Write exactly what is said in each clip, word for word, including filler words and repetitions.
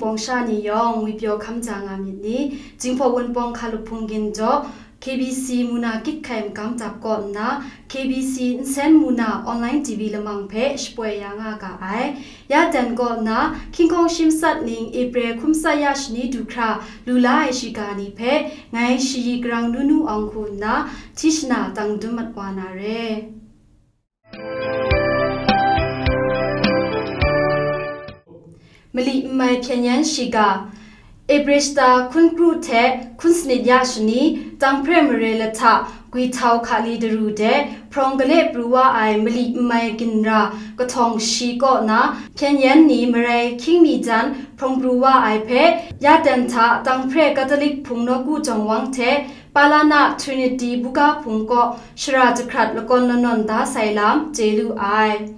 Bawng sha ni yawng ngwi pyaw hkam ja nga myit ni, Jinghpaw Wunpawng Hkalup Hpung Gin jaw, K B C Muna Kyit Hkai Magam Dap kaw nna, K B C Nsen Muna online T V lamang hpe shapoi ya nga ga ai. Ya dan kaw nna, Hkying Hkawng Shi Matsat ning April hkum tsat ya shani du hkra lu la ai shiga ni hpe, ngai Shayi Karang Nunu Awng hku nna, Tishna Tangdum Mat Wa Na Re. Mali n mai hpyen yan shiga, April shata hkun kru hte hkun sanit ya shani, Tanghpre mare lahta Gwihtau Hkali daru de hprawng gale pru wa ai mali n mai ginra kahtawng shi kaw na hpyen yan ni marai hkying mi jan hprawng pru wa ai hpe, ya dan hta Tanghpre Katolik Hpung Nawku Jawng Wang hte Palana Trinity buga hpung kaw shara jahkrat lakawn lanawn da sai lam chye lu ai.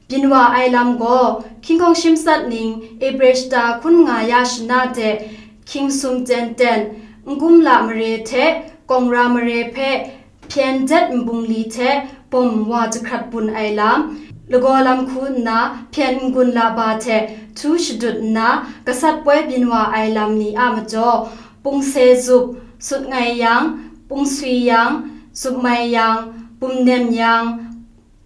Byin wa ai lam gaw, Hkying Hkawng Shi Matsat ning April shata hkun nga ya shana de, hkying sum ten ten, Nkumla mare hte Kawng Ra mare hpe hpyen jet nbung li hte bawm wa jahkrat bun ai lam, lagaw lam hku nna hpyen n-gun la ba hte htu shadut nna gasat poi byin wa ai lam ni a majaw, Pungse Zup, Sut Ngai Yang, Pungsui Yang, Zup Mai Yang, Bum Nem Yang,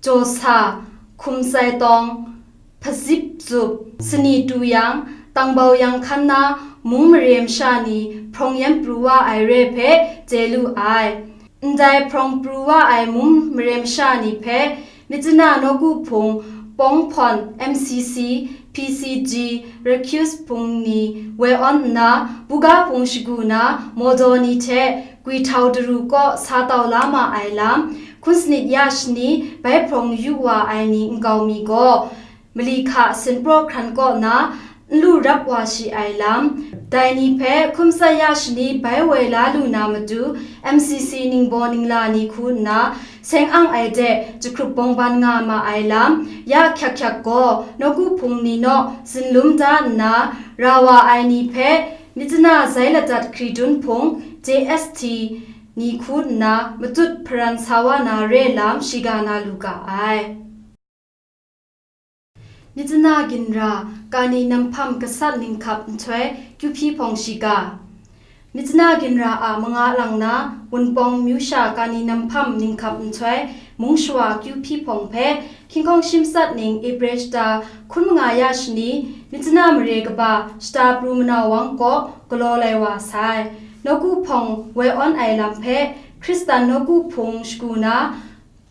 Jaw Sa, Hkum Sai Tawng, Hpazip Zup, Sani Tu Yang, Tangbau Yang hkan na mung mare masha ni hprawng yan pru wa ai re hpe chye lu ai. Ndai hprawng pru wa ai mung mare masha ni hpe, Myitkyina Nawku Hpung, Pawng Hpawn, M C C, P C G, Recuse Hpung ni woi awn nna, buga hpung shagu na mawdaw ni hte Gwihtau daru kaw sa tau la ma ai lam, hkun sanit ya shani bai hprawng yu wa ai ni nkau mi gaw, mali hka sinpraw hkran kaw na n lu rap wa shi ai lam, dai ni hpe hkum tsat ya shani bai woi la lu na matu, M C C ningbaw ningla ni hku nna seng ang ai de jahkrup bawng ban nga ma ai lam, ya hkyak hkyak gaw nawku hpung ni naw zinlum da nna ra wa ai ni hpe, Myitkyina Zai Ladat Hkridun Hpung, J S T, ni hku nna matut hparan sa wa na re lam shiga na lu ga ai. Myitkyina ginra, Kani Namhpam Gasat Ninghkap Nhtoi Kyu Hpyi Hpawng Shiga. Myitkyina ginra a manga lang na, Wunpawng myu sha Kani Namhpam Ninghkap Nhtoi mung shawa Kyu Hpyi Hpawng hpe, Hkying Hkawng Shi Matsat ning April shata hkun manga ya shani, Myitkyina mare kaba shata pru manau wang kaw galaw lai wa sai. Nawku hpawng woi awn ai lam hpe, Hkristan nawku hpung shagu na,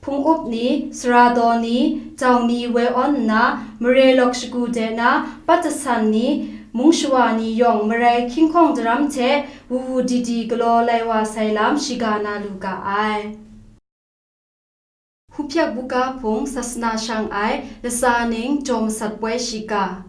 hpung up ni, sara daw ni, jau ni woi awn nna, mare lawk shagu de na, pat jasan ni, mung shawa ni yawng marai hkying hkawng daram hte wu wu di di galaw lai wa sai lam shiga na lu ga ai. Hpyak buga hpung sasana shang ai latsa ning jaw masat poi shiga.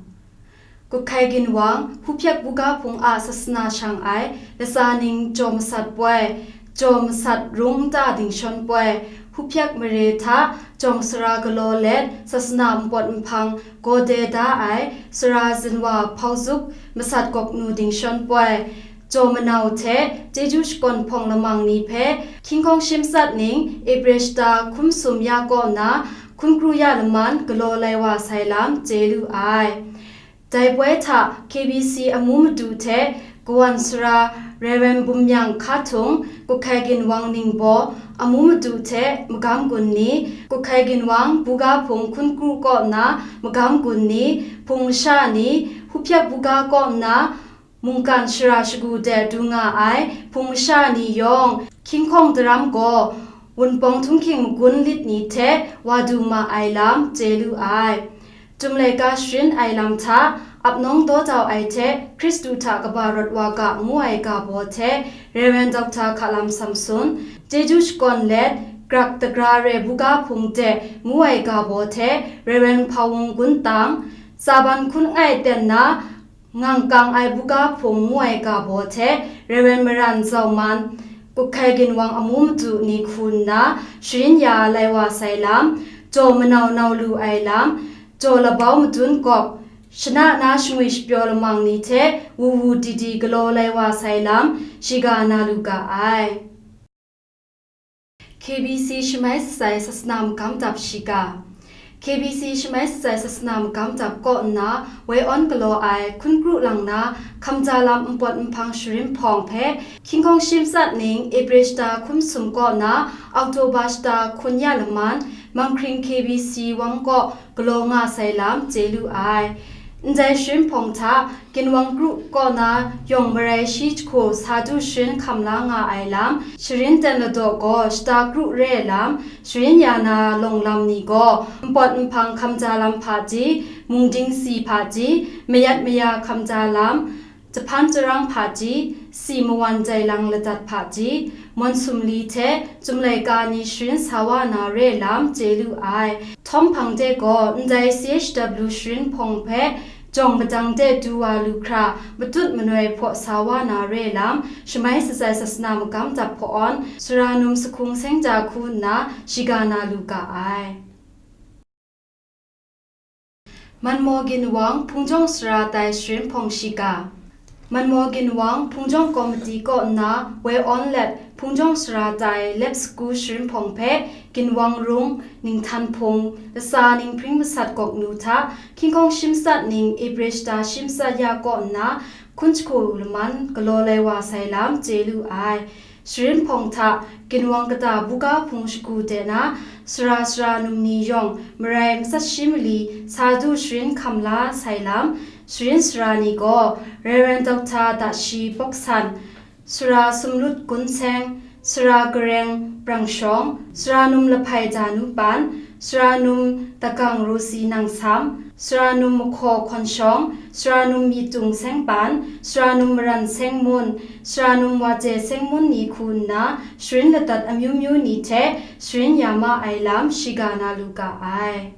Kuhkhai ginwang, Hpyak buga hpung a sasana shang ai latsa ning jaw masat poi, jaw masat rung nta dingshawn poi, Hpyak mare hta jawng sara galaw let sasana npawt nhpang gawde da ai sara zinwa hpau zup masat gawk nu dingshawn poi, jaw manau hte chyeju shakawn hpawng lamang ni hpe Hkying Hkawng Shi Matsat ning April shata hkum sum ya kaw na hkun kru ya laman galaw lai wa sai lam chye lu ai. Dai poi hta K B C amu madu hte kawan sara Rev. Bum Myang Hka Htung, Kuhkhai ginwang ningbaw amu madu hte magam gun ni, Kuhkhai ginwang buga hpung hkun kru kaw na magam gun ni, hpung masha ni, Hpyak buga kaw na mungkan shara shagu de du nga ai hpung masha ni yawng, hkying hkawng daram gaw Wunpawng Htunghking magun lit ni hte wa du ma ai lam chye lu ai. Chyum laika sharin ai lam hta, ap nawng daw jau ai hte Hkristu hta kaba rawt wa ga ngu ai ga baw hte, Rev. Doctor Hkalam Samson, chyeju shakawn let, Grak dagra re buga hpung de ngu ai ga baw hte, Rev. Hpawung Guntang, Tsaban hkun ngai ten na, Ngang kang ai buga hpung ngu ai ga baw hte Rev. Maran Zau Man, Kuhkhai ginwang amu madu ni hku nna sharin ya lai wa sai lam, jaw manau nau lu ai lam, jaw labau madun gawp, shana na shangwi shapyaw lamang ni hte wu wu di di galaw lai wa sai lam, shiga na lu ga ai. K B C shamai shatsai sasana magam dap shiga. K K B C shamai shatsai sasana magam dap kaw nna woi awn galaw ai hkun kru lang na hkamja lam npawt nhpang sharin hpawng hpe hkying hkawng shi matsat ning April shata hkun sum kaw nna October shata hkun ya laman Manghkring K B C wang kaw galaw nga sai lam chye lu ai. Ndai sharin hpawng hta ginwang kru kaw na yawng marai shi jahku sa du sharin hkam la nga ai lam, sharin ten ladaw gaw shata kru re ai lam, sharin ya na lawng lam ni gaw npawt nhpang hkamja lam hpaji, mungding si hpaji, mayat maya hkamja lam, jahpan jarang hpaji, si mawan jai lang ladat hpaji, mawn sumli hte chyum laika ni sharin sa wa na re lam chye lu ai. Htawm hpang de gaw ndai C H W sharin hpawng hpe jawng madang de du wa lu hkra matut manoi hpaw sa wa na re lam, shamai shatsai sasana magam dap hpaw awn, sara num sahkung seng ja hku nna shiga na lu ga ai. Manmaw ginwang hpung jawng sara tai sharin hpawng shiga. Manmaw ginwang hpung jawng komiti kaw nna woi awn let hpung jawng sara tai lep sagu sharin hpawng hpe ginwang rung, ninghtan hpung, lasa ninghpring masat gawk nu hta hkying hkawng shi matsat ning April shata shi matsat ya kaw nna hkun jahku laman galaw lai wa sai lam chye lu ai. Sharin hpawng hta ginwang kata buga hpung shagu de na, sara sara num ni yawng marai matsat shi mali sa du sharin hkam la sai lam, sharin sara ni gaw Rev. Doctor Dashi Bawksan, sara Sumlut Gun Seng, sara Gareng Brang Shawng, sara num Lahpai Janu Pan, sara num Dagang Rosi Nang Sam, sara num Mahkaw Hkawn Shawng, sara num Myitung Seng Pan, sara num Maran Seng Mun, sara num Waje Seng Mun ni hku nna, sharin ladat amyu myu ni hte sharin ya ma ai lam shiga na lu ga ai.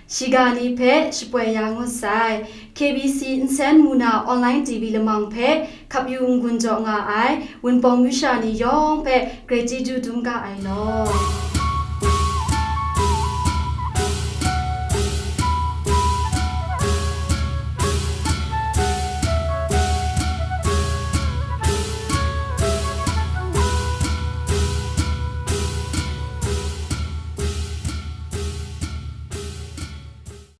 Shiga ni hpe shapoi ya ngut sai. K B C nsen mu na online T V lamang hpe hkap yu n-gun jaw nga ai Wunpawng masha ni yawng hpe grai chyeju dum ga ai law.